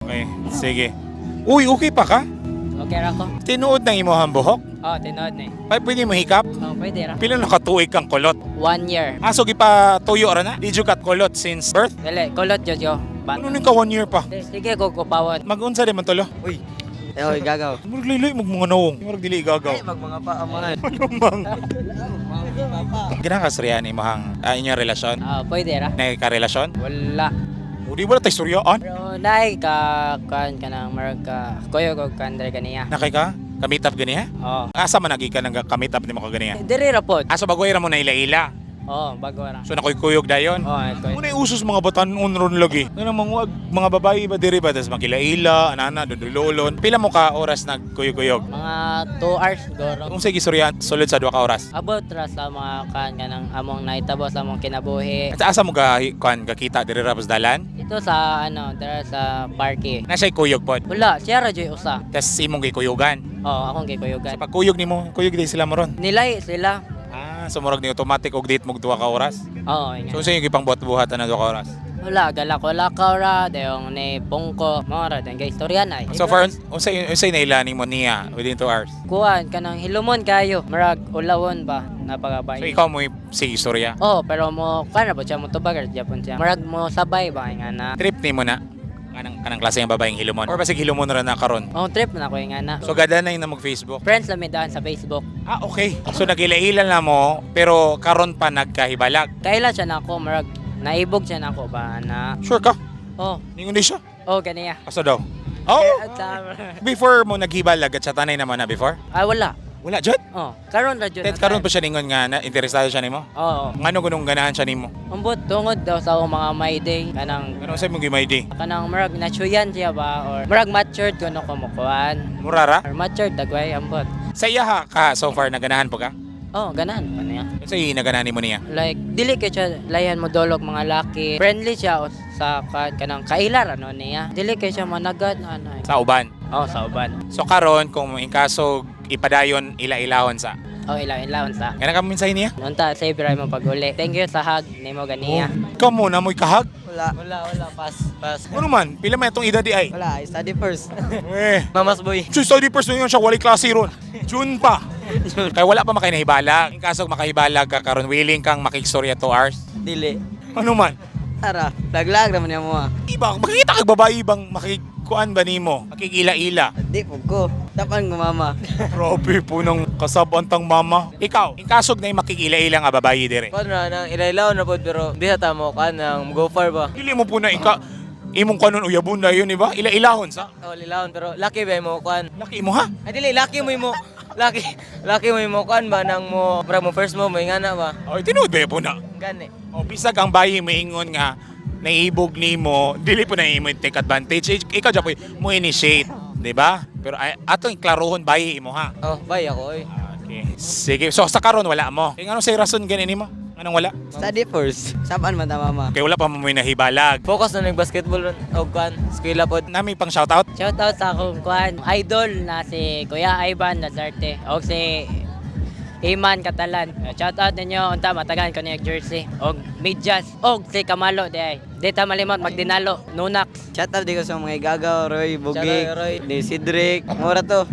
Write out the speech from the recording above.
Okay, sige. Uy, okay pa ka? Okay ra ko. Tinuod ng imuhang buhok? Oh, tinuod ni. Ay, pwede mo hikap? Oh, pwede ra. Pila na katuig kang kulot? One year. Aso gipa tuyo ra na? Did you cut kulot since birth? Dili, kulot jud yo. Ba- Ano ning ka one year pa? Sige ko kupawon. Magunsa di man tulo? Uy. Eh, oy, gagaw. Murag liloy mag mga nawong. Murag dili igagaw. Ay, mag mga pa amahan. Malumbang. Ginakasriyan imong inyong relasyon? Ah, pwede ra. Nay ka relasyon? Wala. O di wala tay suryaan. Pero naay ka kan kanang marag ka kuyog og kandre kaniya. Nakay ka? Ka-meet up ganiya? Oh. Asa man nagi ka nang ka-meet up nimo ka ganiya? Diri ra pod. Aso bagoy ra mo na ila-ila. Oh, bago ra. So nakuykuyog dayon. Oh, ito. Muna yung usos mga batanon ron lagi. Ano mga mga babae ba diri ba tas makilaila, anana, dudulolon. Pila mo ka oras nagkuyog-kuyog? Mga 2 hours goro. Kung sige suryan, sulod sa 2 ka oras. Abot ra sa mga kan kanang among naitabo sa among kinabuhi. At asa mo ga kuan gakita diri ra dalan? Ito sa ano, dira sa parke. Na siya'y kuyog pod. Wala, siya ra jud usa. Tas imong gikuyugan. Oh, akong gikuyugan. Sa pagkuyog nimo, kuyog din sila mo ron. Nilay sila. Ah, so murag ni automatic og date mo 2 ka oras. Oo, ingat. So unsa yung gipangbuhat-buhat na 2 ka oras? Wala, galako-lakaw ra, dayong ni Bongko, mga ra, dayong istorya na. So far, unsay nailaning mo niya within 2 hours? Kuan, kanang hilumon kayo, marag ulawon ba, napakabay. So ikaw mo si istorya. Oh, pero mo, kuan ra po siya, mo tubag ra Japon siya. Marag mo sabay ba, nga na. Trip nimo na kanang kanang klase ng babaeng hilumon or basig hilumon ra na karon. Oh, trip na ko nga na. So gadanay na mag Facebook. Friends lang mi daan sa Facebook. Ah, okay. So nagila-ila na mo pero karon pa nagkahibalag. Kaila siya na ako, marag naibog siya na ako ba na. Sure ka? Oh, Ningon di siya. oh, ganiya. Asa daw? Oh, At before mo naghibalag at sa tanay naman na before? Ah, wala. Wala jud. Oh, karon ra jud. Tet karon pa siya ningon nga na interesado siya nimo. Oo. Ngano gunong ganahan siya nimo? Umbot tungod daw sa akong mga my day kanang Ngano sa imong gimay di? Kanang murag natsuyan siya ba or murag matured kuno ko mukuan Murara? or matured dagway ambot. Sa iya ha ka so far naganahan po ka? Oh, ganahan pa niya. Sa iya naganahan nimo niya. Like dili kay siya layan mo dolog mga laki. Friendly siya o sa kanang kailar ano niya. Dili kay siya managat na ano. Sa uban. Oh, sa uban. So karon kung in kaso ipadayon ila-ilahon sa. Oh, ilaw-ilawon sa. Ngano ka mensahe niya? Unta save ra mo pag-uli. Thank you sa hug nimo ganiya. Ikaw muna mo'y kahag. Wala. Wala, wala. Pass. Pass. Ano man, pila man itong edad di ay? Wala, I study first. Eh. Mamas boy. So study first yun siya, walay klase ron. June pa. Kaya wala pa makinahibalag. In kaso makahibalag ka karon, willing kang makistorya 2 hours. Dili. Ano man? Tara, laglag naman niya mo ah. Iba, makikita kag babae bang makikuan ba nimo? Makikila-ila. Di po ko. Tapan ko mama. Grabe po nung kasabantang mama. Ikaw, in kaso na makikila-ila nga babae dire. Kuan ra nang ilaylaw na pod pero di sa tamo kuan nang go far ba. Dili mo po na ika imong kanon uyabon na yun, di ba? Ila-ilahon sa. Oh, lilawon pero laki ba mo kuan. Laki mo ha? Ay dili laki mo imo. Laki laki mo imo kuan ba nang mo para mo first mo mo ingana ba. Ay, tinuod ba po na? Gani. O, bisag ang bayi moingon nga naibog nimo, dili po na imo take advantage. Ikaw dyan po mo initiate, di ba? Pero ay, atong klarohon bayi imo ha. Oh, bye ako oy. Okay. Sige. So sa karon wala mo. Eh ngano say rason ganin nimo? Anong wala? Study first. Saban man ta mama. Kay wala pa mo may nahibalag. Focus na nag basketball ron og kuan, eskwela pod. Nami pang shoutout. Shout out sa akong kuan idol na si Kuya Ivan Lazarte og si Iman Catalan. Shout out ninyo unta matagan ko niya jersey og medyas og si Kamalo di ay. Di ta malimot magdinalo Nunax. Shout out di ko sa mga igagaw, Roy, Bugig, Shout out, Roy. ni Cedric. Mura to.